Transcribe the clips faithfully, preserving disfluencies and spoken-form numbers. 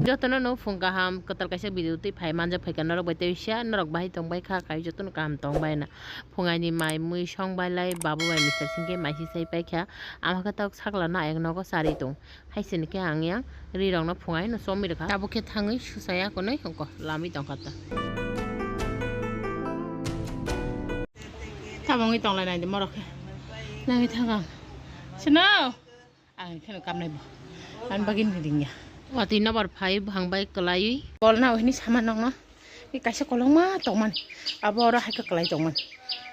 Jotono no phung kaham kwtal kaisa video twi phai manjak phaikha norok bai tei sia norok bahai tong bai kha kai jotono kaham tong bai na phungai ni mai mui song bai lai babu bai mister singke mai si sai pai kha ama khe tok sakla na ayang nogo chari tong hai sini khe ang yang ri rok no phungai no chomi rwkha tabuk khe thangwi susa ya konwi hwnkhe lamwi tong kha ta. Tamo wngwi tong lai nai di morok khe nangwi thang ang sino. Ang kheno kamnai bo. Ang bagin ringya. Watwi nobar phai bwhang bai kwlaiwi. Bol na hini sama nongno. Ni kaisa kolongma tongmani. Abo oro hai kwlai tongmani.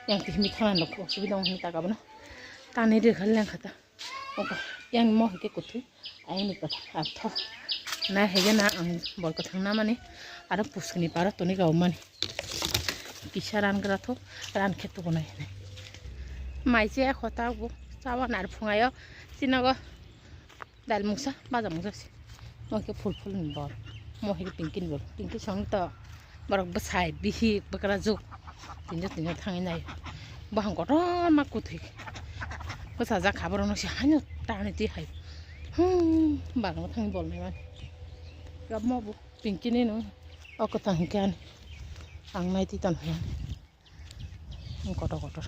Yang tihimi thana nokho. Sibi dong hini taka bono. Tani de khal yang khata. Oka. Yang mo hike kuthwi. Ayang ni kwthang. Atho. Na hege na ang bol kwthang na mani. Aro pusuni paro toni gau mani. Kisa ran gra tho, ran khe tubu nai hinwi. Mai se khota bo, chawan ar phungayo, sinago dal mungsa, baja mungsa se. Mo khe phul phul ni bor, mo khe pinki ni bor, pinki song to borok bwsai, bihik, bwkra juk, tinjo tinjo thangwi nai. Bahang kotor ma kuthwi. Bwsajak kha borok no se haino tani twi hai. Hmm, bagno thangwi bol nai mani. Gab mo bo. Pinki ni no, o kwthang hinkhe ani. Ang nai twi tong phai. Ang kotor kotor.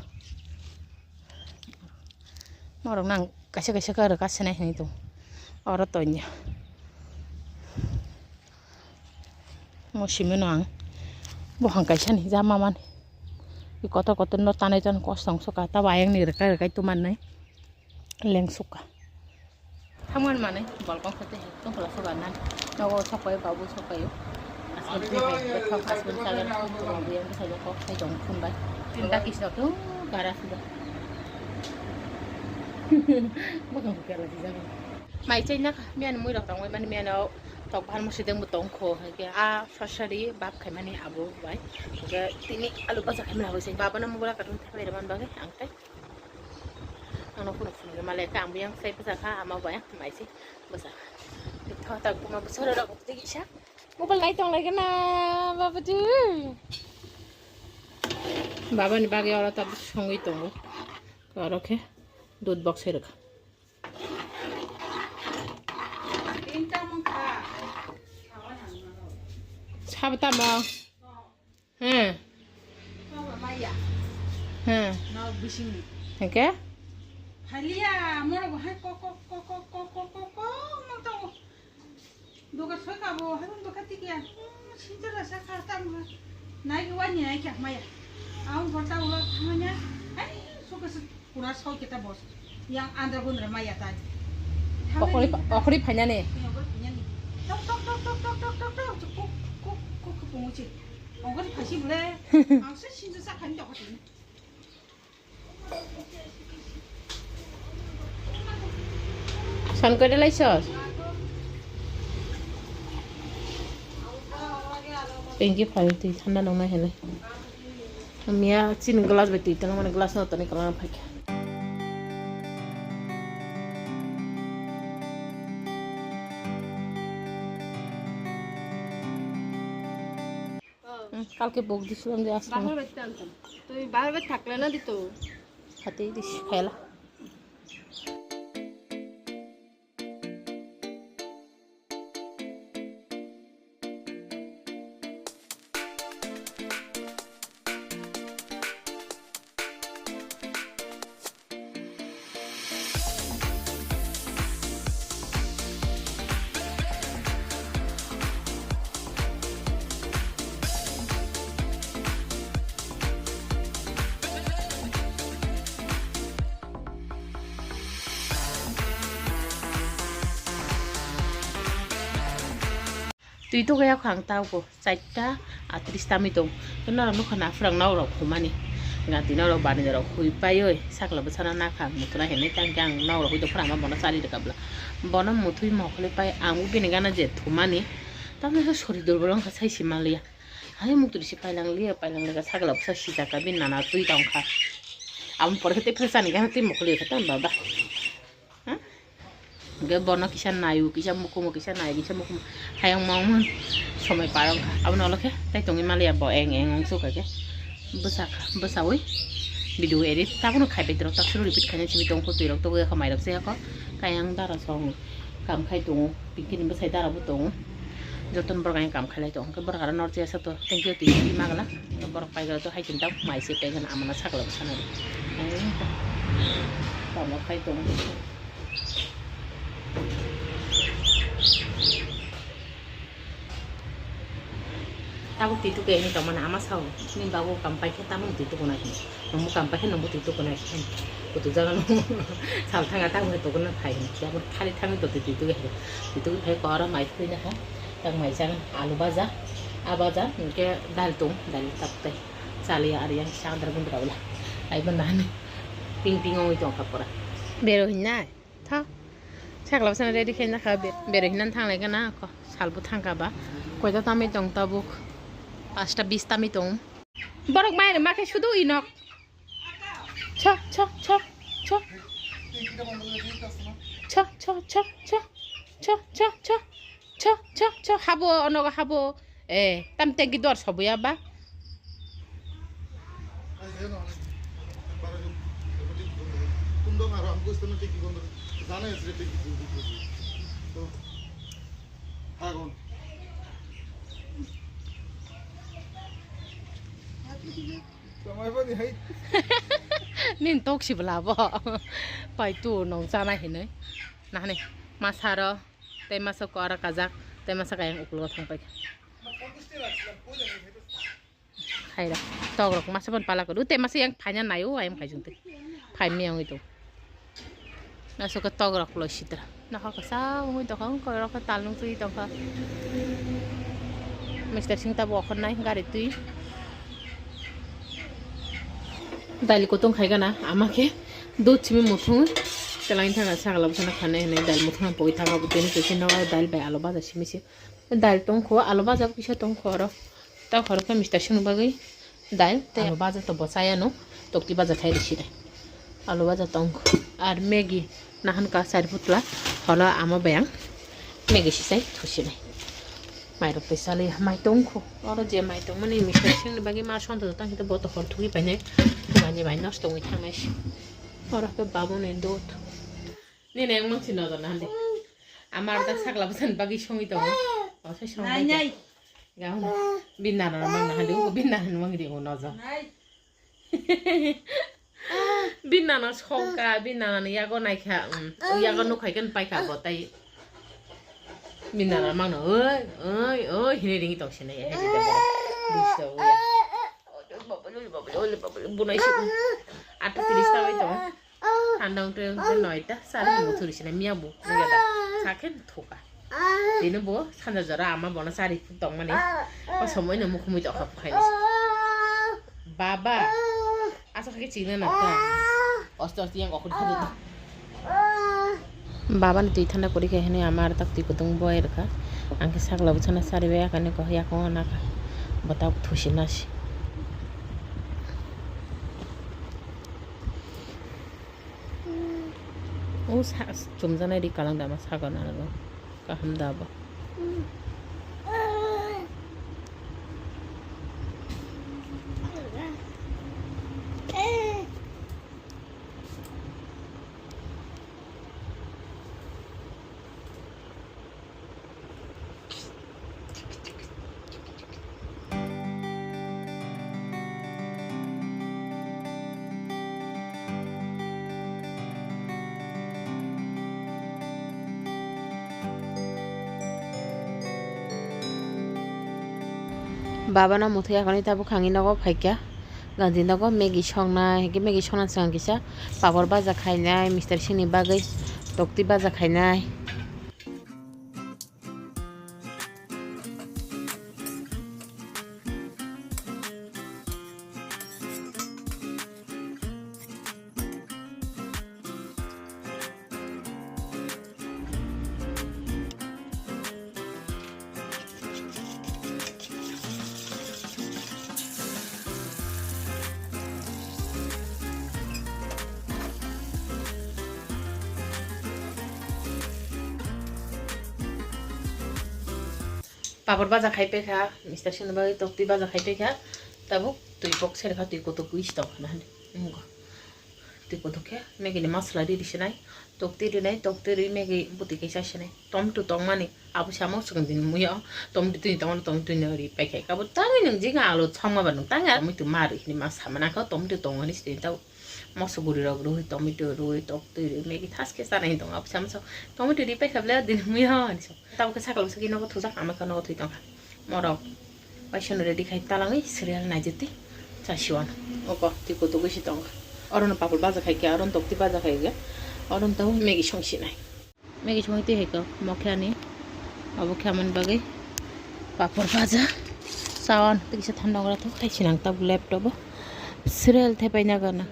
Norok nang kaisa kaisa khe rwka sinai hinwi tong. Oro tonya. Mo simi no ang. Buphang kaisa ni jama mani. I kotor kotor no tanai tong kosong soka. Tabo ayang ni rwkai rwkai tuman nai. Leng soka. Thamwan mane balkon khate tongkhola soba nan. Nogo sokai babu sokai. Asal tu hai, bekhok asal sagar tongkhola buyang bwsai jokok sai tong khumbai. Tinta kisno tu gara suda. Bakang kukela di jago. Mai chai na miyan mui rok tongoi mani miyan tok bhan musi deng bo tongkho. Hake a sosari bab khai mani abo bai. Hake tini alu baja khai mani abo sai baba na mugula katung thapai reman bagai ang tai. Ano phunu phunu male ka ang buyang sai bwsa kha ama buyang mai se bwsa kha. Tho ta kuma bwsa ro rok tigi sa. Mobile nai tong lai na baba tu. Baba ni bagi oro ta songwi tongo. Oro khe dud box se rwkha. Sabo tamo. He. Baba maya. He. No bising. Hingke? Halia, moro bo hai kok kok kok kok kok kok kok kok no to. Doka soi ka bo, hai doka tikia. Sinjala sa ka tam. Nai ki wani nai kya maya. Au bota ulo thanganya. Ai, suka su. Kuna sau kita bos. Yang andra gundra maya tai. Okori, okori phainani. Yang okori phainani. Tok, tok, tok. Kuk, kuk, kuk, kuk, punguchi. Okori phaisi bole. Ang se sinju sa khani tok khani. San koi de lai sos. Pinky phai twi thanda nang nai hinwi. Miya chini glass bai twi tongmani glass no toni kwlwng phaikha. Hmm, kalke bok disilam je asla. Bahar bai tantam. Tui bahar bai thakle na dito. Hati dis khela. Twi tugwi yakho ang tabuk charta atris tami tong. Norok nukha na phwrang nok rok humani. Gati norok bani rok hui paioi sakla bwsano nakha muthuna hinwi tangkhe ang nok rok hui tong phwrang ma bono chali rwkha bwla. Bono muthwi mokoli pai ang bini gana je thumani. Tamni khe sori durbol wngkha sai si manliya. Hai muktwi si pailang liya pailang liya sakla bwsa sijak kha bini nana twi tongkha. Amo pore khe tei phwrsa ni gana twi mokoli kha tamo baba. Ha? Hwnkhe bono kisa naio, kisa mukumu, kisa naio, kisa mukumu. Hayung mangmung somoi par wngkha. Abono ulo khe tei tongwi maliya bo eng eng wng sukha khe. Bwsa kha, bwsawi video edit. Tabono khaibai tongkha, taksuru repeat khaina simi tongkha, twi rok tugwi kha, mai rok se kha. Kayang dara song. Kam khai tongo, Pinky ni bwsai dara bo tongo. Jotono borok ani kam khai lai tongo. Hwnkhe borok aro norok jesa to thank you twi twi magala. Borok paigala to hai chini tak mai se paigana amana sakla bwsana. Ai ta. Tamo khai tongo. Tabuk twi tuku ani tongmani ama sao, "Nini babu kam paikhe tamo twi tukunai," hinwi. "Nwngbo kam paikhe nwngbo twi tukunai," hinwi. Kutuk jaga no sal thanga tabuk hai tukunai phai hinwi. Abo khali thangwi tong twi tuku hai. Twi tuku hai kora mai thwi na kha. Tak mai jaga alu baja, a baja, hinkhe dal tong, dal tabuk tai. Chali ar yang sandra gundra bwla. Ai bwna hani ping ping ongwi tong kha pura. Bero hinai. Tha. Sakla bwsano ready khaina kha be-, berwi hinani thanglai gana ko. Salbo thangkha ba. Koita tamwi tong tabuk. Pasta bis tamwi tong. Borok mai ma khe sudu inok. Cho, cho, cho, cho. Cho, cho, cho, cho. Cho, cho, cho. Cho, cho, cho. Habo, onogo habo. Eh, tam tegi dor sobuya ba. Nini tok si bwla bo. Pai tu nong chana hinwi. Nahani masa ro. Tei masa ko ara kajak, tei masa kayang uklo thang pai. Khaira. Tok rok masa pon pala ko. Tei masa yang phanya nayo, ayam khai jung tei. Phai mi yang itu. Naso ko tok rok lo sitra. Nokha ko sa ungui tokha, ungkoi rok ko tal nung tui tokha. Mister Singh tabo okhor nai gari tui. Dal kutung khai gana, ama khe dud simi muthung. Telain thana sagala bwsana khanai hinwi dal muthung pogwi thaka bo tini khe no dal bai alo baja simi se. Dal tongkho, alo baja bo kisa tongkho oro. Ta khoro khe Mister Singh ni bagwi dal tei alo baja to bo chaya no, tokti baja khai risi dai. Alo baja tongkho. Ar Maggi nahan ka sari putla holo ama bayang Maggi sisai thusinai. Mairok tei salai mai tongkho. Oro je mai tongmani Mister Singh ni bagwi ma sonto tang hita bo to hor thugwi painai. Thugani bai nosto wngwi thangnai se. Oro khe babuni dud. Nini ang mangsi nodor na hande. Amar ta sakla bwsani bagwi songwi tongo. O sai songwi. Nai, nai. Gauna. Binna na mang na hande. Ugo binna na mang di ugo nojo. Nai. Binna na songka, binna na yago naikha. Um, yago nukhai kan paikha bo tai. Binna na mang na. Oi, oi, oi, hini ringi tong sini ya. Hini ringi tong sini ya. Bunai si. Atta tiris ta bai tongo. Thandang teng teng noita sari ni muthuri sina miya bu. Nugya da. Sakhe thuka. Tini bo sanja jora ama bono sari tongmani. O somoi no mukhumui tokha phaini. Baba. Asa khe china na ta. Osto osto yang okhun khadi. Baba ni twi thanda kori khe hinwi ama artak twi kutung boi rwkha. Ang khe sakla bwsano sari bai yakani kok yakungo nakha. Bo tabuk thusi nasi. O sa-, chumjaknai ri kalang dama sago nang. Kaham da bo. Babano muthwi akhani tabuk khangwi nogo phaikha. Ganti nogo Maggie songnai, hinkhe Maggie songna swkang kisa papor baja khainai, Mister Singh ni bagwi toktwi baja khainai. Papor baja khai paikha, Mister Singh ni bagwi toktwi baja khai paikha, tabuk twi kok serkha, twi kutuk wi si tongkha na hinwi. Wngkha. Twi kothok khe Maggie ni masala ri ri sinai, tok twi rinai, tok twi ri Maggie bwtwi kaisa sinai. Tomato tongmani abo samo chwng din muya, tomato twi tongmani, tomato twi no ri paikha. Abo tangwi nwng jing alu chongma ba nwng tangwi tomato ma ri hini ma sama nangkha, tomato tongmani sini tao moso guri rok rwi, tomato rwi, tok twi ri Maggie thaske chana hin tongo. Abo samo tomato ri paikha ble din muya hinwi sa. Tabuk khe sakal bwswk nogo thujak, ama khe nogo thwi tongkha. Morok paisano ready khai talangwi serial naijwtwi chasiwano. Oko twi kutugwi si tongkha. Orono papor baja khai khe, orono tokti baja khai khe, orono tabuk Maggie song sinai. Maggie songwi twi hai khe omo khe ani obo khe amoni bagwi papor baja chawan tei kisa thanda wngra thok hai sinang tabuk laptop o serial thepai nagana.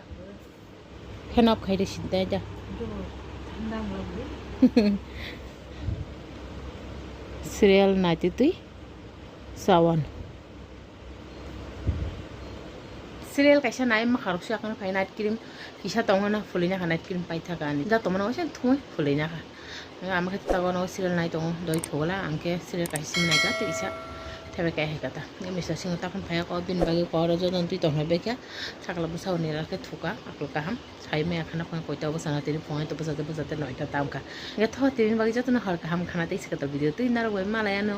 Fan off khai rw sidi dai da. Serial naitwi twi chawan. Serial kaisa nai mwkharok suyakhe phai night cream kisa tongmano phulwi nakha, night cream paithaka ani da tongmano waisa thumwi phulwi nakha. Ang ama khe tago no serial nai tongo doi thogla, ang khe serial kaisa simi naikha tei kisa thebe kai hai kata. Ngi misa singo takhon phaiya ko bini bagwi ko oro joto twi tongthai bai khe sakla bwsao nira khe thuka akol kaham. Sai maya khana phang koita bwsana tini phungai to bwsate bwsate noita tamkha. Nge tho tini bagwi jotono hor kaham khana tei swkang video twi narwgwi malai ano.